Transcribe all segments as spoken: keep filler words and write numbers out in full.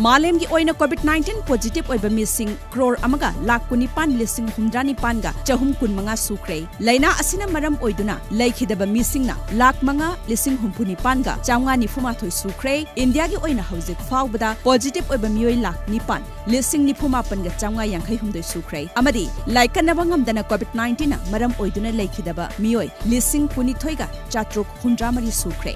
ꯃꯥꯂꯦꯝꯒꯤ ꯑꯣꯏꯅ COVID nineteen positive ꯑꯣꯏꯕ ꯃꯤꯁꯤꯡ ꯀ꯭ꯔꯣꯔ ꯑꯃꯒ ꯂꯥꯈ ꯀꯨꯟꯅꯤꯄꯥꯟ ꯂꯤꯁꯤꯡ ꯍꯨꯝꯗ꯭ꯔꯥ ꯅꯤꯄꯥꯟꯒ ꯆꯍꯨꯝ ꯀꯨꯟꯃꯉꯥ ꯁꯨꯈ꯭ꯔꯦ꯫ ꯂꯥꯏꯅꯥ ꯑꯁꯤꯅ ꯃꯔꯝ ꯑꯣꯏꯗꯨꯅ ꯂꯩꯈꯤꯗꯕ ꯃꯤꯁꯤꯡꯅ ꯂꯥꯈ ꯃꯉꯥ ꯂꯤꯁꯤꯡ ꯍꯨꯝꯐꯨ ꯅꯤꯄꯥꯟꯒ ꯆꯥꯝꯃꯉꯥ ꯅꯤꯐꯨ ꯃꯥꯊꯣꯏ ꯁꯨꯈ꯭ꯔꯦ꯫ ꯏꯟꯗꯤꯌꯥꯒꯤ ꯑꯣꯏꯅ ꯍꯧꯖꯤꯛ ꯐꯥꯎꯕꯗ positive ꯑꯣꯏꯕ ꯃꯤꯑꯣꯏ ꯂꯥꯈ ꯅꯤꯄꯥꯟ ꯂꯤꯁꯤꯡ ꯅꯤꯐꯨ ꯃꯥꯄꯟꯒ ꯆꯥꯝꯃꯉꯥ ꯌꯥꯡꯈꯩ ꯍꯨꯝꯗꯣꯏ ꯁꯨꯈ꯭ꯔꯦ꯫ ꯑꯃꯗꯤ ꯂꯥꯏꯀꯠꯅꯕ ꯉꯝꯗꯅ COVID nineteen ꯅ ꯃꯔꯝ ꯑꯣꯏꯗꯨꯅ ꯂꯩꯈꯤꯗꯕ ꯃꯤꯑꯣꯏ ꯂꯤꯁꯤꯡ ꯀꯨꯟꯅꯤꯊꯣꯏꯒ ꯆꯥꯇ꯭ꯔꯨꯛ ꯍꯨꯝꯗ꯭ꯔꯥ ꯃꯔꯤ ꯁꯨꯈ꯭ꯔꯦ꯫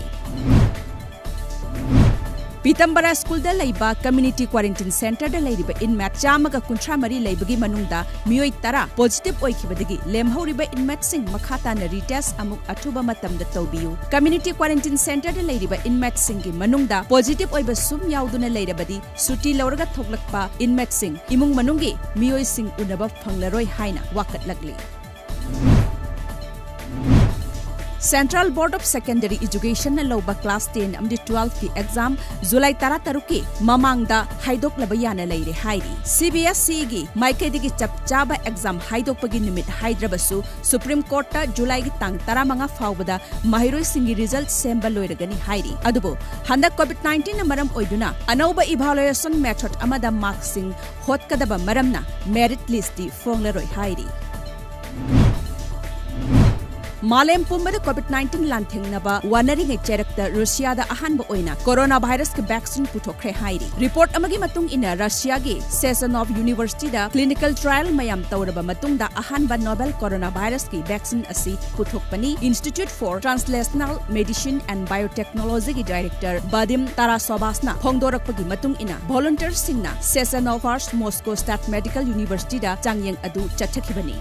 ꯄꯤꯇꯝꯕꯔꯥ ꯁ꯭ꯀꯨꯜꯗ ꯂꯩꯕ community quarantine centre ꯗ ꯂꯩꯔꯤꯕ inmate ꯆꯥꯝꯃꯒ ꯀꯨꯟꯊ꯭ꯔꯥ ꯃꯔꯤ ꯂꯩꯕꯒꯤ ꯃꯅꯨꯡꯗ ꯃꯤꯑꯣꯏ ꯇꯔꯥ positive ꯑꯣꯏꯈꯤꯕꯗꯒꯤ ꯂꯦꯝꯍꯧꯔꯤꯕ inmate ꯁꯤꯡ ꯃꯈꯥ ꯇꯥꯅ retest ꯑꯃꯨꯛ ꯑꯊꯨꯕ ꯃꯇꯝꯗ ꯇꯧꯕꯤꯌꯨ꯫ Community quarantine centre ꯗ ꯂꯩꯔꯤꯕ inmate ꯁꯤꯡꯒꯤ ꯃꯅꯨꯡꯗ positive ꯑꯣꯏꯕ ꯁꯨꯝ ꯌꯥꯎꯗꯨꯅ ꯂꯩꯔꯕꯗꯤ ꯁꯨꯇꯤ ꯂꯧꯔꯒ ꯊꯣꯛꯂꯛꯄ inmate ꯁꯤꯡ ꯏꯃꯨꯡ ꯃꯅꯨꯡꯒꯤ ꯃꯤꯑꯣꯏꯁꯤꯡ ꯎꯅꯕ ꯐꯪꯂꯔꯣꯏ ꯍꯥꯏꯅ ꯋꯥꯀꯠꯂꯛꯂꯤ꯫ Central Board of Secondary Education ꯅ ꯂꯧꯕ class ten ꯑꯃꯗꯤ twelve ꯀꯤ exam July ꯇꯔꯥꯇꯔꯨꯛꯀꯤ ꯃꯃꯥꯡꯗ ꯍꯥꯏꯗꯣꯛꯂꯕ ꯌꯥꯅ ꯂꯩꯔꯦ ꯍꯥꯏꯔꯤ꯫ CBSE ꯒꯤ ꯃꯥꯏꯀꯩꯗꯒꯤ ꯆꯞ ꯆꯥꯕ exam ꯍꯥꯏꯗꯣꯛꯄꯒꯤ ꯅꯨꯃꯤꯠ ꯍꯥꯏꯗ꯭ꯔꯕꯁꯨ, Supreme Court ꯇ July ꯒꯤ ꯇꯥꯡ ꯇꯔꯥꯃꯉꯥ ꯐꯥꯎꯕꯗ ꯃꯍꯩꯔꯣꯏꯁꯤꯡꯒꯤ result ꯁꯦꯝꯕ ꯂꯣꯏꯔꯒꯅꯤ ꯍꯥꯏꯔꯤ꯫ ꯑꯗꯨꯕꯨ ꯍꯟꯗꯛ COVID nineteen ꯅ ꯃꯔꯝ ꯑꯣꯏꯗꯨꯅ ꯑꯅꯧꯕ evaluation method ꯑꯃꯗ mark ꯁꯤꯡ ꯍꯣꯠꯀꯗꯕ ꯃꯔꯝꯅ merit list ꯇꯤ ꯐꯣꯡꯂꯔꯣꯏ ꯍꯥꯏꯔꯤ꯫ ꯃꯥꯂꯦꯝ ꯄꯨꯝꯕꯗ COVID nineteen ꯂꯥꯟꯊꯦꯡꯅꯕ ꯋꯥꯅꯔꯤꯉꯩ ꯆꯩꯔꯛꯇ ꯔꯨꯁꯤꯌꯥꯗ ꯑꯍꯥꯟꯕ ꯑꯣꯏꯅ corona virus ꯀꯤ vaccine ꯄꯨꯊꯣꯛꯈ꯭ꯔꯦ ꯍꯥꯏꯔꯤ꯫ Report ꯑꯃꯒꯤ ꯃꯇꯨꯡ ꯏꯟꯅ, ꯔꯁꯤꯌꯥꯒꯤ Sazonov University ꯗ clinical trial ꯃꯌꯥꯝ ꯇꯧꯔꯕ ꯃꯇꯨꯡꯗ ꯑꯍꯥꯟꯕ novel corona virus ꯀꯤ vaccine ꯑꯁꯤ ꯄꯨꯊꯣꯛꯄꯅꯤ꯫ Institute for Translational Medicine and Biotechnology ꯒꯤ director Vadim Tarasovas ꯅ ꯐꯣꯡꯗꯣꯔꯛꯄꯒꯤ ꯃꯇꯨꯡ ꯏꯟꯅ, volunteer ꯁꯤꯡꯅ Sazonov Moscow State Medical University ꯗ ꯆꯥꯡꯌꯦꯡ ꯑꯗꯨ ꯆꯠꯊꯈꯤꯕꯅꯤ꯫